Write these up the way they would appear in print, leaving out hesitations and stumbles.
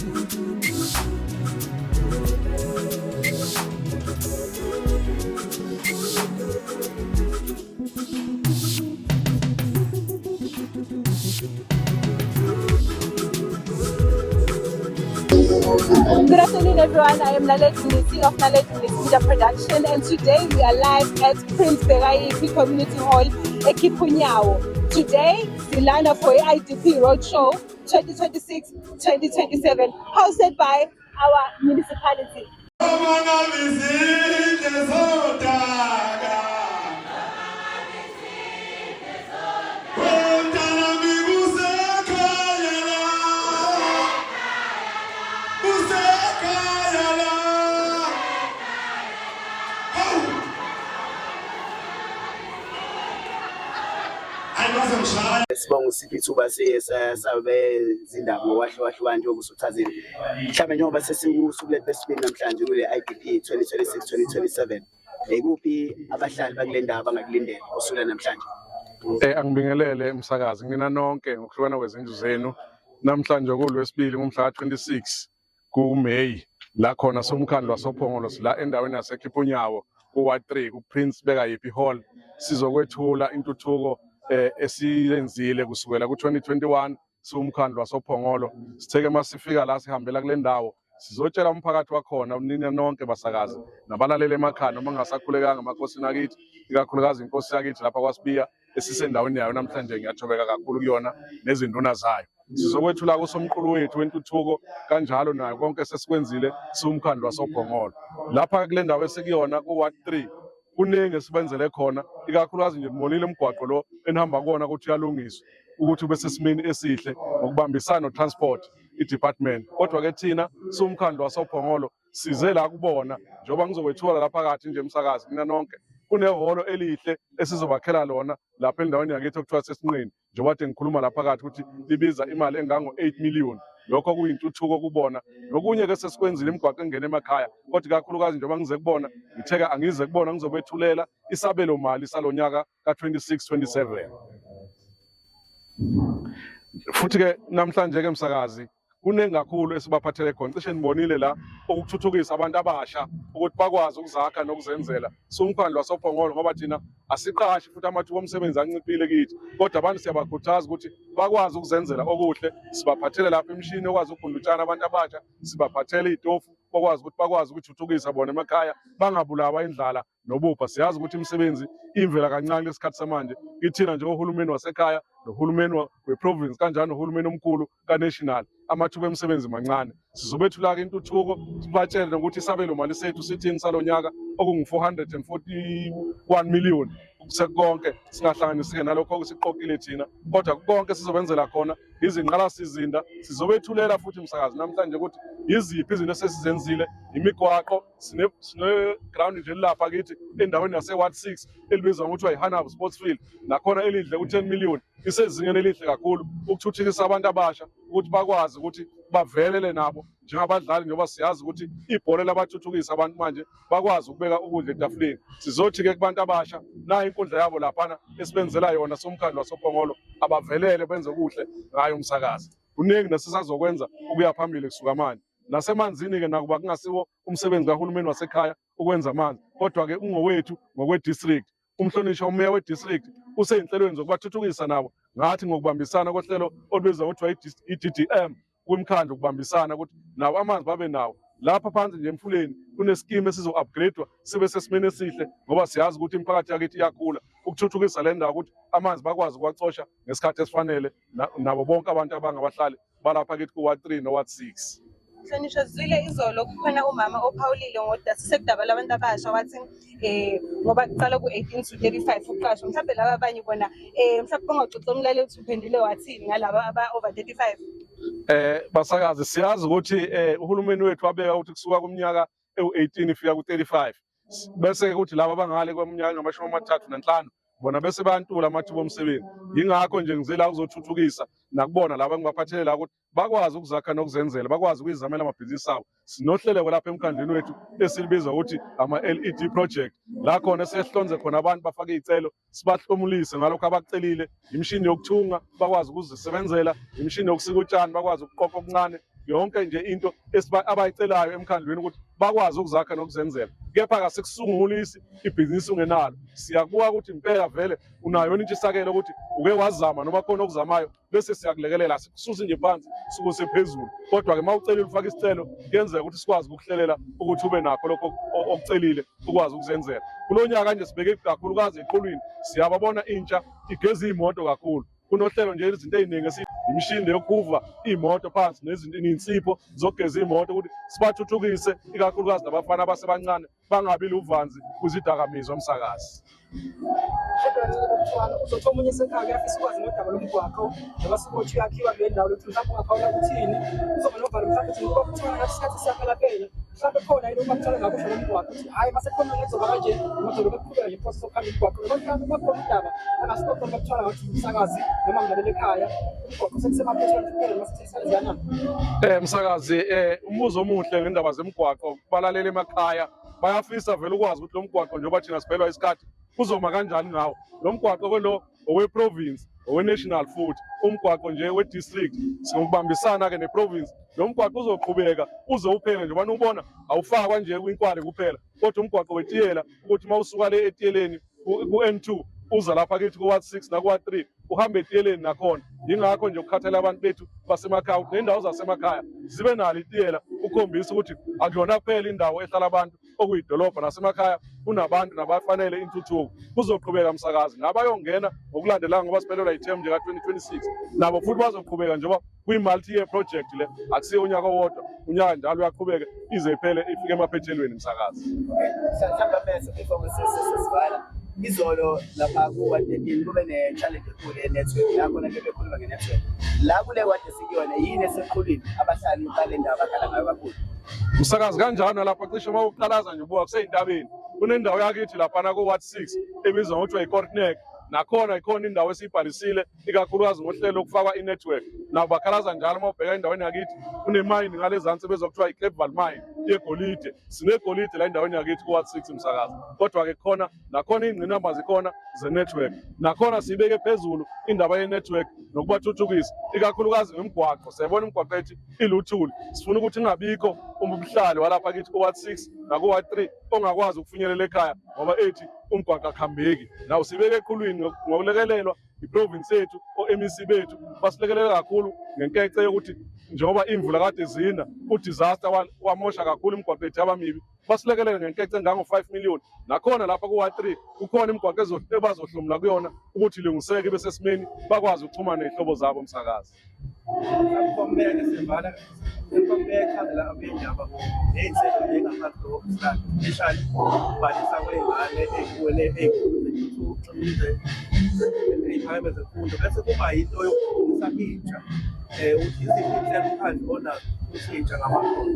Good afternoon, everyone. I am Naledi Mnisi of Naledi Mnisi Media Production, and today we are live at Prince Bhekayiphi Community Hall, eKhiphunyao. Today, silana for IDP Roadshow 2026-2027, hosted by our municipality. Noma izindlu zodaka. Mntanami, kusekhaya la. Kusekhaya la. Hawu. Hayi, bazongishaya. Sibonga usiphi ithuba sabezindaba ngokwahlukahlukana, njengoba usuchazile. Mhlawumbe njengoba sesikusuku lethu lesibili namhlanje kule IDP 2026 2027, ikuphi abahlali bakule ndawo abangakulindela usuku namhlanje? Angibingelele umsakazi nina nonke ngokuhlukana kwezindlu zenu. Namhlanje kulwesibili, ngomhla ka-26 kuMay, la khona somkhandlu wasoPhongolo la endaweni yaseKhiphunyawo ku-Ward 3 ku-Prince Bhekayiphi Hall, sizokwethula intuthuko esiyenzile kusukela ku-2021 siwumkhandlu wasoPhongolo. Sitheke masifika la, sihambela kule ndawo, sizotshela umphakathi wakhona, nina nonke basakazi nabalaleli emakhaya, noma ngingasakhulekanga emakhosini akithi, ikakhulukazi inkosi yakithi lapha kwaSibiya esisendaweni yayo namhlanje. Ngiyathobeka kakhulu kuyona nezinduna zayo. Sizokwethula kusomqulu wethu wentuthuko, kanjalo nayo konke esesikwenzile siwumkhandlu wasoPhongolo lapha kule ndawo esikuyona ku-Ward 3. Kuningi esibenzele khona, ikakhulukazi nje nibonile umgwaqo lo enihamba kuwona ukuthi uyalungiswa ukuthi ube sesimeni esihle ngokubambisana no-transport i-department. Kodwa-ke thina siwumkhandlu wasoPhongolo size la kubona, njengoba ngizokwethula la phakathi nje emsakazi mina nonke, kunehholo elihle esizobakhela lona lapha endaweni yakithi okuthiwa sesinqeni, njengoba kade ngikhuluma la phakathi ukuthi libiza imali engango-8 million. Lokho kuyintuthuko kubona. Nokunye-ke sesikwenzile, imigwaqo engena emakhaya, kodwa ikakhulukazi njengoba ngize kubona, ngitheka angize kubona ngizobethulela isabelo mali salo nyaka ka-26 27. Futhi-ke namhlanje-ke msakazi, kuningi kakhulu esibaphathele khona. Cishe nibonile la ukuthuthukisa abantu abasha ukuthi bakwazi ukuzakha nokuzenzela. Siwumkhandlu wasoPhongolo, ngoba thina asiqashi futhi amathuba omsebenzi anciphile kithi, kodwa abantu siyabakhuthaza ukuthi bakwazi ukuzenzela okuhle. Sibaphathele lapha imishini okwazi ukugunda utshani abantu abasha, sibaphathele iy'tofu bakwazi ukuthi bakwazi ukuthuthukisa bona emakhaya, bangabulawa indlala nobubha. Siyazi ukuthi imisebenzi imvela kancane lesikhathi samanje kithina njengohulumeni wasekhaya nohulumeni we-province, kanjalo nohulumeni omkhulu ka-national, amathuba emisebenzi mancane. Sizobethula-ke intuthuko, sibatshele nokuthi isabelo mali sethu sithini salo nyaka, okungu-441 million sekukonke, singahlanganisi-ke nalokho okusiqokile thina. Kodwa konke sizobenzela khona izingqalasizinda. Sizobethulela futhi msakazi namhlanje ukuthi yiziphi izinto esesizenzile, imigwaqo, sine-ground nje lapha kithi endaweni yase-Ward 6 elibizwa ngokuthiwa i-Hanabu Sports Field, nakhona elidle u-10 million, isezingeni elihle kakhulu ukuthuthukisa abantu abasha ukuthi bakwazi ukuthi bavelele nabo njengabadlali, njengoba siyazi ukuthi ibhola labathuthukisa abantu manje bakwazi ukubeka ukudla etafuleni. Sizothi-ke kubantu abasha, nayo inkundla yabo laphana esibenzela yona somkhandlu wasoPhongolo, abavelele benze kuhle ngayo umsakazi. Kuningi nesisazokwenza ukuya phambili kusuka manje. Nasemanzini-ke, nakuba kungasiwo umsebenzi kahulumeni wasekhaya ukwenza amanzi, kodwa-ke ungowethu ngokwe-district. Umhlonishwa umeya we-district usey'nhlelweni zokubathuthukisa nabo ngathi ngokubambisana kohlelo olubizwa ngokuthiwa i-DDM kwimkhandlu, ukubambisana ukuthi nawo amanzi babe nawo. Lapha phansi nje emfuleni kuneskimu esizo-upgrade-wa sibe sesimeni esihle, ngoba siyazi ukuthi imiphakathi yakithi iyakhula, ukuthuthukisa le ndawo ukuthi amanzi bakwazi ukuwacosha ngesikhathi esifanele nabo bonke abantu abangabahlali balapha kithi ku-Ward 3 no-Ward 6. Mhlonishwa, zwile izolo kukhona umama ophawulile ngoda sisekudaba labantu abasha, wathi ngoba kuqala ku-18 to 35 ukuqashwa, mhlawumbe laba abanye bona mhlawumbe bangaxoxa umlaleli ukuthi uphendule wathini ngalaba aba-over 35. Basakazi, siyazi ukuthi uhulumeni wethu wabeka ukuthi kusuka kuminyaka ewu-18 ifika ku-35, bese kuthi laba abangale kweminyaka engamashumi 35 bona bese bayantula amathuba omsebenzi. Yingakho nje ngize la ukuzothuthukisa nakubona laba engibaphathele la ukuthi bakwazi ukuzakha nokuzenzela, bakwazi ukuyizamela amabhizinisi abo. Sinohleleko lapha emkhandlwini wethu esilibiza ukuthi ama-LED project, la khona esihlonze khona abantu bafake iy'celo, sibahlomulise ngalokho abakucelile: imishini yokuthunga bakwazi ukuzisebenzela, imishini yokusika utshani bakwazi ukuqoqa okuncane. Yonke nje into abayicelayo emkhandlwini ukuthi bakwazi ukuzakha nokuzenzela. Kepha kasikusungulisi ibhizinisi ungenalo. Siyakubuka ukuthi impela vele unayo yona intshisakelo ukuthi uke wazama noma khona okuzamayo, bese siyakulekelela, sikususa nje phansi sikuse phezulu. Kodwa-ke uma ucelile ufake isicelo, kuyenzeka ukuthi sikwazi ukukuhlelela ukuthi ube nakho lokho okucelile ukwazi ukuzenzela. Kulo nyaka nje sibheke kakhulukazi eqhulwini, siyababona intsha igeza iy'moto kakhulu. Kunohlelo nje izinto ey'ningi, imishini yokuva iy'moto phansi nezinto ney'nsipho zokugeza iy'moto ukuthi sibathuthukise, ikakhulukazi nabafana abasebancane bangabi luvanzi kwizidakamizwa, msakazi. Uzothi omunye esekhaya uyafisa ukwazi ngodaba lomgwaqo noma sukuthi uyakhiwa kule ndawo lokuthi mhlawumbe ungaphawula kuthini, uzoba novalo mhlawumbe ukuthi ngoba kuthiwa ngathi isikhathi siyaphela phela, mhlawumbe khona yini uma kuthiwa ngakusho lomgwaqo ukuthi hhayi mase khona kuzoba kanje noma zobe kuqhubeka nje process yokukhanda umgwaqo, noma mhlawumbe uma kukhona udaba angasixoxa uma kuthiwa ngathi umsakazi noma ngilalele ekhaya umgwaqo sekusemaphethweni kuphela noma sekusenziyanani. Msakazi, umbuzo omuhle ngendaba zemigwaqo. Balalele emakhaya bayafisa vele ukwazi ukuthi lo mgwaqo njengoba thina siphelwa isikhathi uzoma kanjani ngawo. Lo mgwaqo kwelo owe-province, owe-national, futhi umgwaqo nje we-district, singokubambisana-ke ne-province. Lo mgwaqo uzoqhubeka uze uphele njengoba ubona, awufakwa nje kwinkwari kuphela, kodwa umgwaqo wetiyela ukuthi uma usuka le etiyeleni ku-N2 uza lapha kithi ku-ward 6 naku-ward 3 uhambe etiyeleni nakhona. Yingakho nje ukukhathalela abantu bethu basemakhaya ukuthi ney'ndawo zasemakhaya zibe nalo itiyela, ukukhombisa ukuthi akuyona kuphela indawo ehlala abantu okuyidolobha, nasemakhaya kunabantu nabafanele intuthuko. Kuzoqhubeka, msakazi, nabayongena ngokulandelana ngoba siphelelwa ithemu nje ka-2026, nabo futhi bazoqhubeka njengoba kwi-multi-year project le, akusiyo unyaka owodwa, unyaka njalo uyaqhubeka ize iphele ifike emaphethelweni, msakazi. Mhlawumbe bese before sesivala, izolo lapha ku-ward 13 kube ne-challenge enkulu ye-network, la khona bebekhuluma nge-network. La kule ward esikuyona, yini eseqhulwini abahlali bale ndawo abakhala ngayo kakhulu? Msakazi, kanjalo lapha cishe uma uqalaza nje ubuka kuseyintabeni, kunendawo yakithi laphana ku-ward 6 ebizwa ngokuthiwa i-Kortnek. Nakhona ikhona indawo esiyibhalisile, ikakhulukazi ngohlelo lokufakwa i-network. Nabo bakhalaza njalo. Uma ubheka endaweni yakithi kunemayini ngale zansi ebizwa kuthiwa i-Cape Mine yegolide. Sinegolide la endaweni yakithi ku-ward 6, msakazi. Kodwa-ke khona nakhona iy'ngqinamba zikhona ze-network. Nakhona siyibeke phezulu indaba ye-network nokubathuthukisa, ikakhulukazi ngemigwaqo. Siyayibona imigwaqo ethi iluthuli, sifuna ukuthi ingabikho umhlali walapha kithi ku-ward 6 naku-ward 3 ongakwazi ukufinyelela ekhaya ngoba ethi umgwaqo akuhambeki. Nawo sibeke eqhulwini ngokulekelelwa iprovince yethu, o-MEC bethu basilekelela kakhulu ngenkece yokuthi njengoba imvula kade zina, udisaster wamosha kakhulu imigwaqo yethu yabamibi, basilekelele ngenkece engango-5 million. Nakhona lapha ku-ward 3 kukhona imigwaqo ebazohlomula kuyona ukuthi ilungiseke ibe sesimeni, bakwazi ukuxhumana ney'hlobo zabo, msakazi. Komele sivala, komele chazela abendaba ney'nhlelo engaphansi kwehhovisi lakhe, especially ukubhalisa kwey'ngane ey'kole ey'khulu zentuthuko, ey'phakeme zemfundo, bese kuba yinto yokufundisa intsha ukuthi iziphi iy'nhlelo umkhandlu onazo ukufundisa intsha ngamakhono.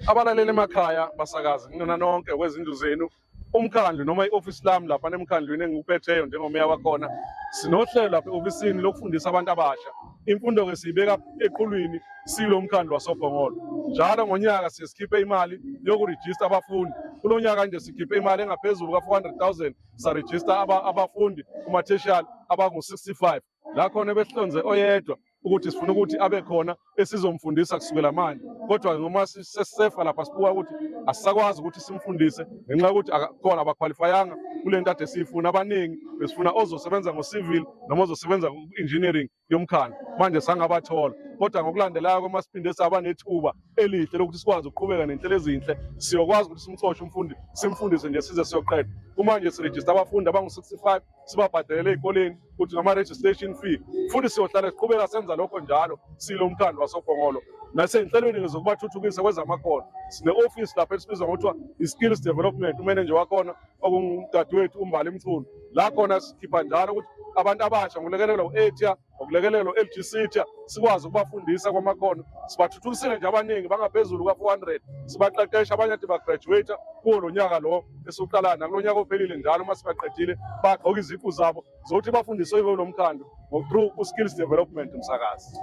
Abalaleli emakhaya, basakazi, kunina nonke kwezindlu zenu, umkhandlu noma i-ofisi lami lapha emkhandlwini engikuphetheyo njengomeya wakhona, sinohlelo lapha e-ofisini lokufundisa abantu abasha. Imfundo-ke siyibeka eqhulwini silo mkhandlu wasoPhongolo. Njalo ngonyaka siye sikhiphe imali yokurejista abafundi. Kulo nyaka nje sikhiphe imali engaphezulu ka-400,000 sarejista abafundi kuma-tertiary abangu-65. La khona behlonze oyedwa ukuthi sifuna ukuthi abe khona esizomfundisa kusukela manje, kodwa noma sesisefa lapha sibuka ukuthi asisakwazi ukuthi simfundise ngenxa yokuthi khona abakhwalifayanga kule nto ade siyifuna. Abaningi besifuna ozosebenza ngo-civil noma ozosebenza ku-engineering yomkhandlu, manje sangabathola. Kodwa ngokulandelayo uma siphinde saba nethuba elihle lokuthi sikwazi ukuqhubeka nenhlelo ezinhle, siyokwazi ukuthi simxoshe umfundi, simfundise nje size siyoqeda. Kumanje sirejista abafundi abangu-65, sibabhadelele ey'koleni ukuthi ngama-registration fee, futhi siyohlala siqhubeka senza lokho njalo silo mkhandlu wasoPhongolo. Nasey'nhlelweni zokubathuthukisa kwezamakhono, sine-ofisi lapha esibizwa ngokuthiwa i-skills development, umenenja wakhona okungudadewethu uMbali Mchunu. La khona sikhipha njalo ukuthi abantu abasha ngokulekelelwa u-EDTEA, ngokulekelelwa u-LG SETA, sikwazi ukubafundisa kwamakhono. Sibathuthukisile nje abaningi bangaphezulu ka-400, sibaqeqesha, abanye ade bagraduate kuwo lo nyaka lo esiwuqalayo nakulo nyaka ophelile. Njalo uma sibaqedile bagqoka iziqu zabo zokuthi bafundiswe yiwo lo mkhandlu through u-skills development, msakazi.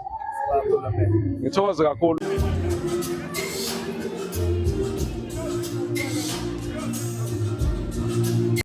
Ngithokoze kakhulu.